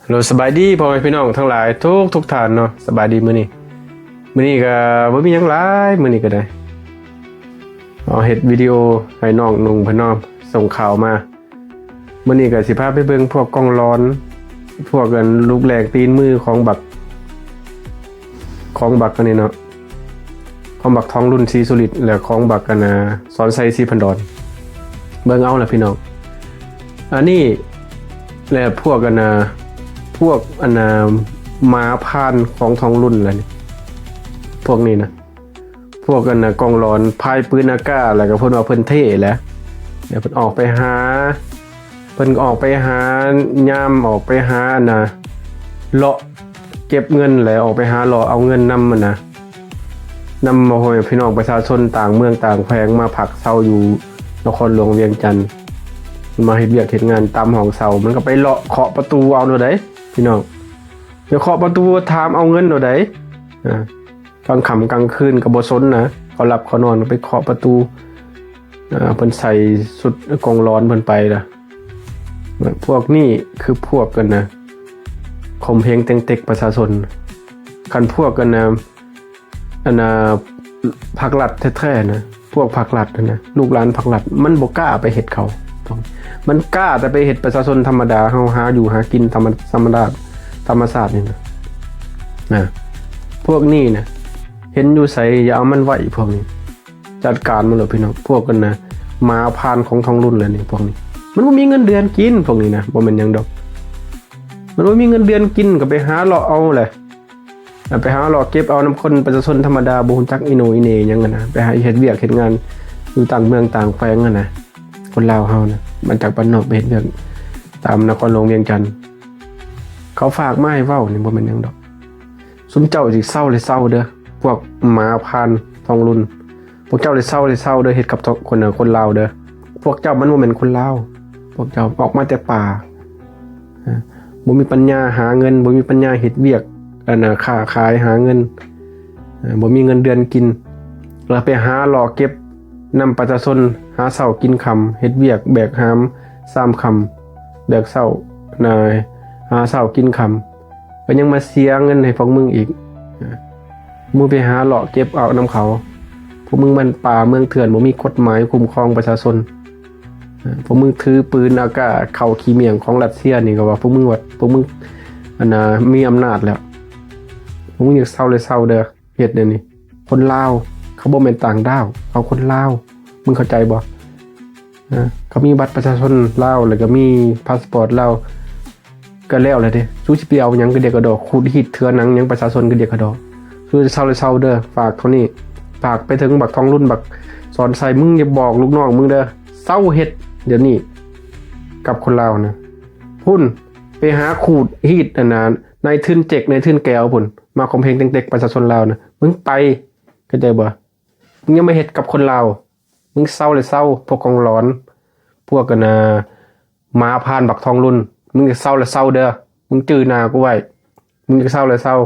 ໂລ ສະບາຍດີພໍ່ແມ່ພີ່ນ້ອງທັງຫຼາຍທຸກໆທ່ານເນາະ. ສະບາຍດີມື້ນີ້. ມື້ນີ້ກໍບໍ່ມີຫຍັງຫຼາຍ, ມື້ນີ້ກໍໄດ້ເອົາເຮັດວິດີໂອໃຫ້ນ້ອງນຸ່ງເພິ່ນເນາະ ສົ່ງຂ່າວມາ. ມື້ນີ້ກໍຊິພາໄປເບິ່ງພວກກ່ອງຫຼອນ ພວກອັນລູກແລກຕີນມືຂອງບັກ ຂອງບັກອັນນີ້ເນາະ ຂອງບັກທອງລຸນ ສີສຸລິດ ແລະ ຂອງບັກອັນນາ ສອນໄຊ ສີພັນດອນ. ເບິ່ງເອົາລະພີ່ນ້ອງ. ອັນນີ້ແຫຼະພວກອັນນາ ພວກອັນນາ ໝາຜ່ານຂອງທອງລຸນລະນີ້ ພວກນີ້ນະ ພວກອັນນາ ກ່ອງຫຼອນ ພາຍປືນອາກາດ ແລ້ວກໍເພິ່ນວ່າເພິ່ນເທ່ແຫຼະ ແລ້ວເພິ່ນອອກໄປຫາ ເພິ່ນກໍອອກໄປຫາ ຍາມອອກໄປຫາອັນນາ ເລາະເກັບເງິນ ແລະ ອອກໄປຫາເລາະເອົາເງິນນຳອັນນາ ນຳພໍ່ແມ່ພີ່ນ້ອງປະຊາຊົນຕ່າງເມືອງຕ່າງແຂວງມາພັກເຊົາຢູ່ນະຄອນຫຼວງວຽງຈັນ ມາເຮັດວຽກເຮັດງານຕາມຫ້ອງເຊົ່າ. ມັນກໍໄປເລາະເຄາະປະຕູເອົາໂລດໃດ໋ພີ່ນ້ອງ ໄປເຄາະປະຕູຖາມເອົາເງິນໂລດໃດ໋. ອາ ກາງຄ່ຳກາງຄືນກໍບໍ່ສົນນະ ເຂົາຫຼັບເຂົານອນ ໄປເຄາະປະຕູ. ອາ ເພິ່ນໃສ່ຊຸດກ່ອງຫຼອນເພິ່ນໄປລະ. ພວກນີ້ຄືພວກກັນນະ ຂົ່ມເຫງເຕັງເຕັກປະຊາຊົນ. ຄັນພວກກັນນະ ອັນນາ ພັກລັດແທ້ໆນະ ພວກພັກລັດຫັ້ນນະ ລູກຫຼານພັກລັດ ມັນບໍ່ກ້າໄປເຮັດເຂົາ. ມັນກ້າແຕ່ໄປເຮັດປະຊາຊົນທຳມະດາເຮົາ ຫາຢູ່ຫາກິນຕາມ ທຳມະດາ ທຳມະຊາດນີ້ນະ. ນະ ພວກນີ້ນະ ເຫັນຢູ່ໃສຢ່າເອົາມັນໄວ້ ພວກນີ້. ຈັດການມັນໂລດພີ່ນ້ອງ. ພວກກັນນະ ໝາຜ່ານຂອງທອງລຸນແຫຼະນີ້ ພວກນີ້. ມັນບໍ່ມີເງິນເດືອນກິນ ພວກນີ້ນະ ບໍ່ແມ່ນຫຍັງດອກ. ມັນບໍ່ມີເງິນເດືອນກິນ ກໍໄປຫາເລາະເອົາແຫຼະ ໄປຫາເລາະເກັບເອົານຳຄົນປະຊາຊົນທຳມະດາ ບໍ່ຮູ້ຈັກອີໂໜອີເໜຫຍັງຫັ້ນນະ ໄປຫາເຮັດວຽກເຮັດງານຢູ່ຕ່າງເມືອງຕ່າງແຂວງຫັ້ນນະ. ຄົນລາວເຮົານະ ມາຈາກບ້ານນອກໄປເຮັດວຽກຕາມນະຄອນຫຼວງວຽງຈັນ. ເຂົາຝາກມາໃຫ້ເວົ້ານີ້ ບໍ່ແມ່ນຫຍັງດອກ. ຊຸມເຈົ້າຊິເຊົາແລ້ວເຊົາເດີ ພວກໝາຜ່ານທອງລຸນ. ພວກເຈົ້າໄດ້ເຊົາ ໄດ້ເຊົາເດີ ເຮັດກັບຄົນ ຄົນລາວເດີ. ພວກເຈົ້າມັນບໍ່ແມ່ນຄົນລາວ. ພວກເຈົ້າອອກມາແຕ່ປ່າ ບໍ່ມີປັນຍາຫາເງິນ ບໍ່ມີປັນຍາເຮັດວຽກ ອັນນ່າ ຄ້າຂາຍຫາເງິນ ບໍ່ມີເງິນເດືອນກິນ ແລ້ວໄປຫາເລາະເກັບນຳປະຊາຊົນ ຫາເຊົ້າກິນຄ່ຳ ເຮັດວຽກແບກຫາມຊາມຄ່ຳ ແບກເຊົ້າ ນາ ຫາເຊົ້າກິນຄ່ຳ ກໍຍັງມາເສຍເງິນໃຫ້ພວກມຶງອີກ. ມຶງໄປຫາເລາະເກັບເອົານຳເຂົາ. ພວກມຶງມັນປ່າເມືອງເຖື່ອນ ບໍ່ມີກົດໝາຍຄຸ້ມຄອງປະຊາຊົນ. ພວກມຶງຖືປືນອາກາດເຂົ້າຂີ້ໝ້ຽງຂອງຣັດເຊຍນີ້ ກໍວ່າພວກມຶງວ່າ ພວກມຶງ ອັນນ່າ ມີອຳນາດແລ້ວ. ພວກມຶງຢາກເຊົາແລ້ວເຊົາເດີ ເຮັດແນວນີ້. ຄົນລາວ ເຂົາບໍ່ແມ່ນຕ່າງດ້າວ ເຂົາຄົນລາວ. ມຶງເຂົ້າໃຈບໍ່? ເອີ ເຂົາມີບັດປະຊາຊົນລາວ ແລ້ວກໍມີພາສປອດລາວ ກໍແລ້ວແຫຼະເດ້. ສູຊິໄປເອົາຫຍັງກະດຽກກະດໍ ຂູດຮີດເຖືອໜັງຫຍັງປະຊາຊົນກະດຽກກະດໍ. ສູເຊົາເລີຍເຊົາເດີ. ຝາກເທົ່ານີ້ ຝາກໄປເຖິງບັກທອງລຸນ ບັກສອນໄຊ ມຶງຢ່າບອກລູກນ້ອງມຶງເດີ ເຊົາເຮັດດຽວນີ້ກັບຄົນລາວນະ. ພຸ້ນ ໄປຫາຂູດຮີດ ອັນນ່າ ນາຍທຶນເຈັກ ນາຍທຶນແກວພຸ້ນ ມາຂົ່ມເຫງເຕັງເຕັກປະຊາຊົນລາວນະ. ມຶງໄປ ເຂົ້າໃຈບໍ່? ມຶງຢ່າມາເຮັດກັບຄົນລາວ. ມຶງເຊົາແລ້ວເຊົາ ພວກກອງຫຼອນ ພວກ ອັນນ່າ ໝາຜ່ານບັກທອງລຸນ. ມຶງເຊົາແລ້ວເຊົາເດີ ມຶງຈື່ໜ້າກູໄວ້. ມຶງເຊົາແລ້ວເຊົາ